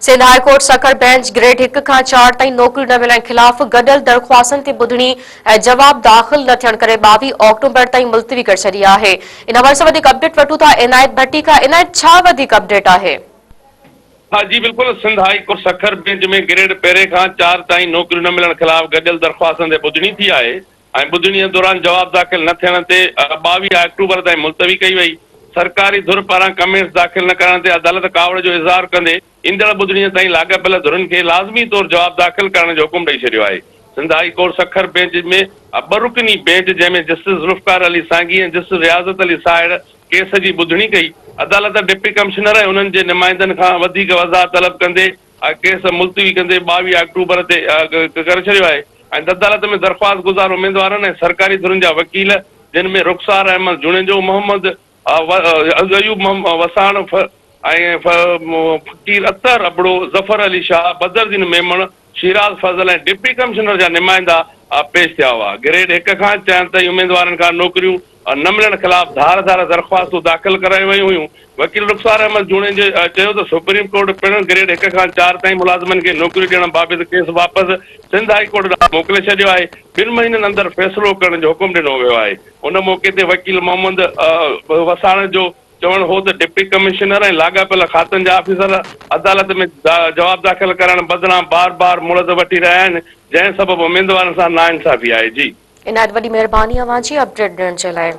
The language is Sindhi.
Sindh high court Sukkur bench grade هڪ کان چار تائين نوڪريون نه ملڻ خلاف گڏيل درخواستن تي ٻڌڻي ۽ جواب داخل نه ٿيڻ ڪري 22 آڪٽوبر تائين ملتوي ڪري ڇڏي آهي. ان حوالي سان وڌيڪ اپڊيٽ وٺون ٿا عنايت ڀٽي کان. عنايت ڇا وڌيڪ اپڊيٽ آهي؟ ها جي بلڪل Sindh high court Sukkur bench ۾ grade پهرين کان چار تائين نوڪريون نه ملڻ خلاف گڏيل درخواستن تي ٻڌڻي ٿي آهي ۽ ٻڌڻي دوران جواب داخل نه ٿيڻ تي 22 آڪٽوبر تائين ملتوي ڪئي وئي. سرڪاري ڌر پاران ڪمينٽس داخل نه ڪرڻ تي عدالت ڪاوڙ جو اظهار ڪندي ايندڙ ٻڌڻي تائين لاڳاپيل ڌرين کي لازمي طور جواب داخل ڪرڻ جو حڪم ڏئي ڇڏيو آهي. Sindh high court Sukkur bench ۾ ٻه رڪني بينچ جنهن ۾ جسٽس ذوالفقار علي سانگي ۽ جسٽس رياضت علي ساهڙ ڪيس جي ٻڌڻي ڪئي. عدالت ڊپٽي ڪمشنر ۽ انهن جي نمائندن کان وڌيڪ وضاحت طلب ڪندي ڪيس ملتوي ڪندي 22 آڪٽوبر تي ڪري ڇڏيو آهي ۽ عدالت ۾ درخواست گذار اميدوارن ۽ سرڪاري ڌرين جا وڪيل جن ۾ رخسار احمد جوڻيجو، محمد ايوب وساڻ ۽ فقير اطهر ابڙو، ظفر علي شاهه، بدرالدين ميمڻ، شيراز فضل ۽ ڊپٽي ڪمشنر جا نمائندا پيش ٿيا هئا. گريڊ هڪ کان چئن تائين اميدوارن کان نوڪريون نه ملڻ خلاف ڌار ڌار درخواستون داخل ڪرايون ويون هيون. وڪيل رخسار احمد جوڻيجي چيو ته سپريم ڪورٽ پڻ گريڊ هڪ کان چار تائين ملازمن کي نوڪريون ڏيڻ بابت ڪيس واپس سنڌ هائي ڪورٽ ڏانهن موڪلي ڇڏيو آهي، ٻن مهينن اندر فيصلو ڪرڻ جو حڪم ڏنو ويو آهي. ان موقعي تي وڪيل محمد وساڻ جو چوڻ هو ته ڊپٽي ڪمشنر ۽ لاڳاپيل کاتن جا آفيسر عدالت ۾ جواب داخل ڪرائڻ بدران بار بار مهلت وٺي رهيا آهن، جنهن سبب اميدوارن سان ناانصافي آهي. جي. عنايت وڏي مهرباني اوهان جي اپڊيٽ ڏيڻ جي لاء.